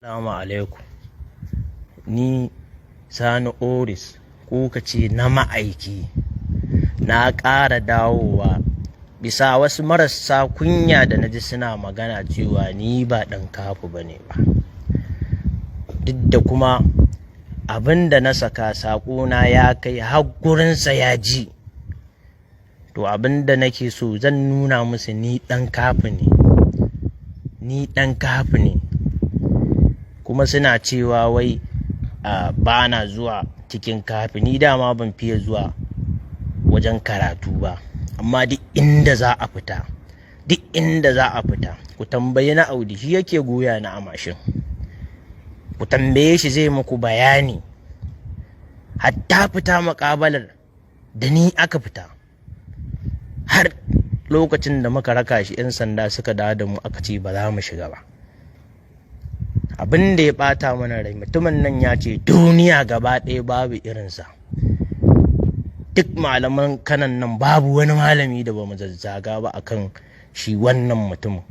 Assalamu alaikum. Ni Sani Oris, ko ka ce na ma'aiki, na ƙara dawowa bisa wasu marasa kunya da na ji suna magana cewa ni ba ɗan kafu ba ne ba. Duk da kuma abin da na saka, saƙona ya kai har gurinsa ya ji. To, abin da nake so zan nuna musu, ni ɗan kafu ne. Ni ɗan kafu ne. Kuma suna cewa wai ba na zuwa cikin kafi. Ni dama ban fiye zuwa wajen karatu ba. Amma duk inda za a fita, duk inda za a fita, ku tambayi na Audi, shi yake goya na a mashin. Ku tambaye shi, zai muku bayani. Hatta fita muƙabalar da ni aka fita. Har lokacin da muka raka shi, 'yan sanda suka dawo da mu, aka ce ba za mu shiga ba. Abin da ya ɓata mana rai, mutumin nan ya ce duniya gaba ɗaya babu irinsa. Duk malaman kanan nan babu wani malami da ba mu zazzaga ba akan shi wannan mutumin.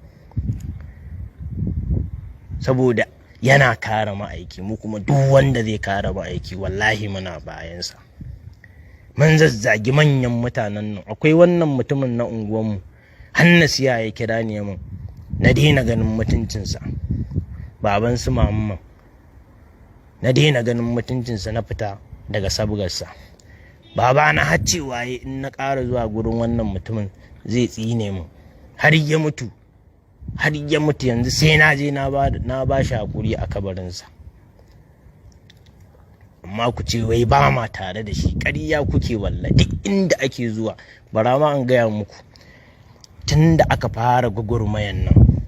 Saboda yana kare ma'aiki, mu kuma duk wanda zai kare ma'aiki, wallahi muna bayansa. Mun zazzagi manyan mutanen nan. Akwai wannan mutumin na unguwanmu, har nasiha ya kira ni mun, na daina ganin mutuncinsa. Baban su Muhammad. Na daina ganin mutuncinsa, na fita daga sabgarsa. Baba na har cewa in na ƙara zuwa gurin wannan mutumin zai tsine mu. Har ya mutu, har ya mutu, yanzu sai na je na ba shi haƙuri a kabarinsa. Amma ku ce wai ba ma tare da shi, ƙarya kuke wallahi. Duk inda ake zuwa, bara ma an gaya muku, tun da aka fara gwagwarmayan nan,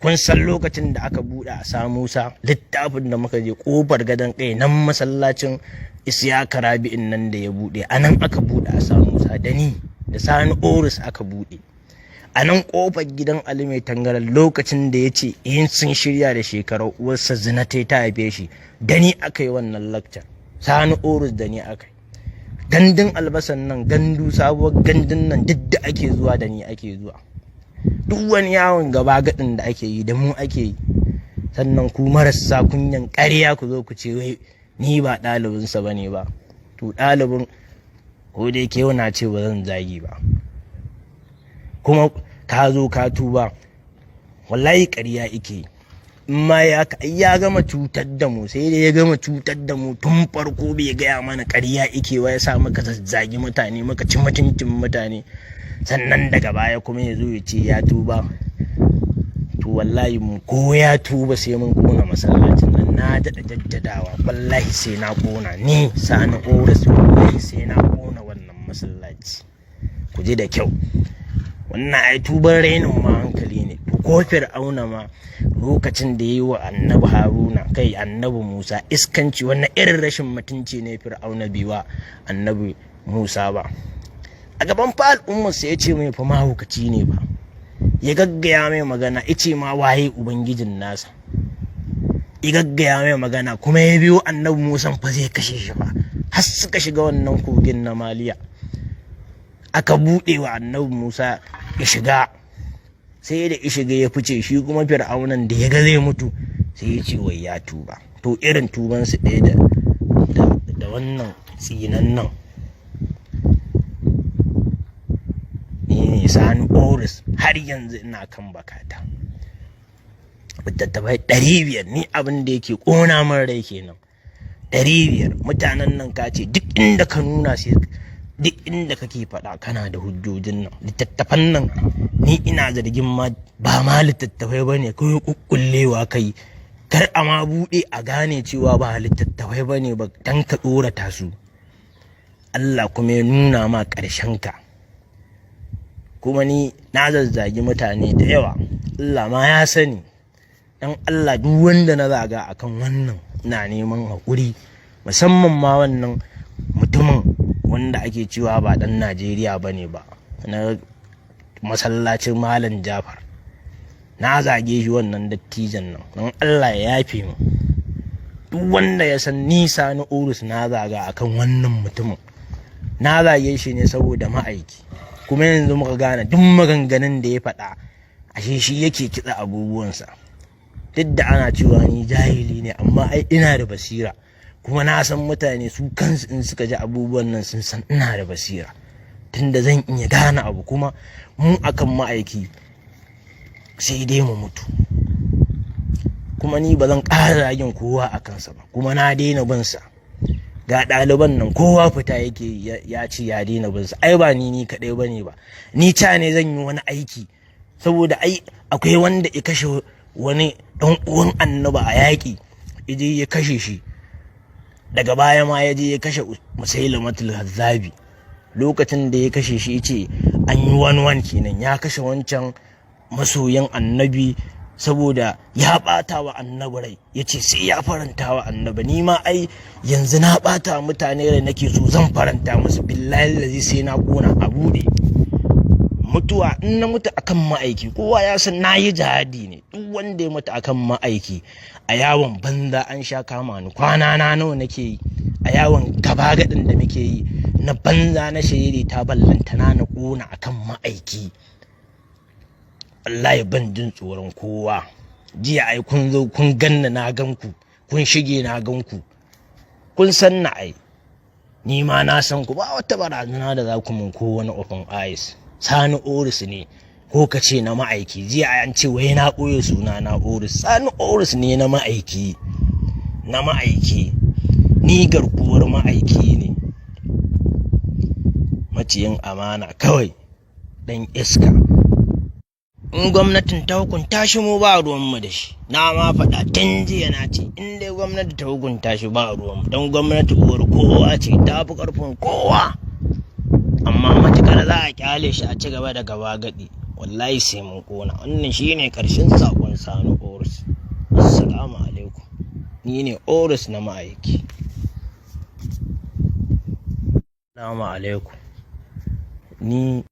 kun san lokacin da aka buɗe a sa Musa littafin da muka je ƙofar gadon kai nan, masallacin Isiyaka Rabi'in nan da ya buɗe, a nan aka buɗe a sa Musa, da ni da Sani Oris aka buɗe. A nan ƙofar gidan Ali Mai Tangaran, lokacin da ya ce in sun shirya da shekarar uwarsa zina ta haife shi, da ni aka yi wannan lakcar. Sani Oris, da ni aka yi. Gandun albasan nan, gandu, sabuwar gandun nan, duk da ake zuwa, da ni ake zuwa. Duk wani yawon gaba gadin da ake yi, da mu ake yi. Sannan ku marasa kunyan ƙarya, ku zo ku ce wai ni ba ɗalibinsa ba ne ba. To, ɗalibin ko da yake na ce ba zan zagi ba. Kuma ka zo ka tuba, wallahi ƙarya ike. In ma ya gama cutar da mu, sai dai ya gama cutar da mu tun farko bai gaya mana ƙarya ike wa, ya sa muka zazzagi mutane, muka ci mutuncin mutane, sannan daga baya kuma ya zo ya ce ya tuba. To, wallahi mu ko ya tuba, sai mun kona masallacin nan. Na daɗa jaddadawa, wallahi sai na kona. Ni Sani Oris, wallahi sai na kona wannan masallaci. Ku ji da kyau, wannan ai tuban rainin ma hankali ne. To, ko Fir'auna ma lokacin da yi wa Annabi Haruna, kai, Annabi Musa iskanci, wannan irin rashin mutunci ne Fir'auna biwa Annabi Musa ba. A gaban fa al'ummarsa ya ce mai fa mahaukaci ne ba, ya gaggaya mai magana, ya ce ma waye ubangijin nasa, ya gaggaya mai magana, kuma ya biyo Annabi Musa fa zai kashe shi fa, har suka shiga wannan kogin na Maliya, aka buɗe wa Annabi Musa ya shiga. Sai da ya shiga ya fice, shi kuma Fir'aunan da ya ga zai mutu, sai ya ce wai ya tuba. To, irin tuban su ɗaya da wannan tsinan nan. Ni ne Sani Oris, har yanzu ina kan bakata. Littattafai 500, ni abin da yake ƙona min rai kenan. 500, mutanen nan, ka ce duk inda ka nuna, sai duk inda kake faɗa kana da hujjojin nan. Littattafan nan, ni ina zargin ma ba ma littattafai ba ne, kawai kukkullewa kai kar a ma buɗe a gane cewa ba littattafai ba ne ba, dan ka tsorata su. Allah kuma ya nuna ma ƙarshen ka. Kuma ni na zazzagi mutane da yawa, Allah ma ya sani. Dan Allah, duk wanda na zaga akan wannan, ina neman haƙuri, musamman ma wannan mutumin wanda ake cewa ba ɗan Najeriya ba ne ba, na masallacin Malam Jafar. Na zage shi, wannan dattijan nan, don Allah ya yafe mu. Duk wanda ya san nisa na Urus na zaga akan wannan mutumin, na zage shi ne saboda ma'aiki. Kuma yanzu muka gane duk maganganun da ya faɗa, ashe shi yake kitsa abubuwansa. Duk da ana cewa ni jahili ne, amma ai ina da basira. Kuma na san mutane su kansu in suka ji abubuwan nan sun san ina da basira, tunda zan iya gane abu. Kuma mu akan ma'aiki sai dai mu mutu. Kuma ni ba zan ƙara zagin kowa a kansa ba, kuma na daina bin sa. Ga ɗaliban nan, kowa fita yake ya ce ya daina bin sa. Ai ba ni kaɗai ba ne ba, ni ca ne zan yi wani aiki, saboda ai akwai wanda ya kashe wani ɗan uwan Annaba a yaƙi, ya je ya kashe shi. Daga baya ma ya je ya kashe Musailamatul Hazzabi. Lokacin da ya kashe shi, ce an yi wani wan kenan, ya kashe wancan masoyin Annabi saboda ya ɓata wa Annabi rai, ya ce sai ya faranta wa Annabi. Ni ma ai yanzu na ɓata mutane rai, nake so zan faranta musu. Billahi lazi sai na kona a buɗe mutuwa. In na mutu akan ma'aiki, kowa ya san na yi jihadi ne. Duk wanda ya mutu akan ma'aiki a yawon banza, an sha kama ni. Kwana na nawa nake yi a yawon gaba gadin da muke yi na banza na shiriri ta, ballantana na kona akan ma'aiki. Wallahi ban jin tsoron kowa. Jiya ai kun zo kun ganna, na gan ku, kun shige, na gan ku, kun san na. Ai ni ma na san ku. Ba wata barazana da za ku mun ko wani open eyes. Sani Oris ne, ko ka ce na ma'aiki. Jiya an ce wai na ɓoye suna na Oris. Sani Oris ne na ma'aiki, na ma'aiki. Ni garkuwar ma'aiki ne. Maciyin amana kawai, dan iska. In gwamnatin ta hukunta shi, mu ba ruwanmu da shi. Na ma faɗa tun jiya, na ce in dai gwamnati ta hukunta shi, ba ruwanmu, don gwamnati uwar kowa ce, ta fi ƙarfin kowa. Amma matuƙar za a kyale shi a ci gaba da gaba gadi, wallahi sai mun kona. Wannan shine ƙarshen saƙon Sani Orus. Assalamu alaikum. Ni ne Orus na ma'aiki. Assalamu alaikum. Ni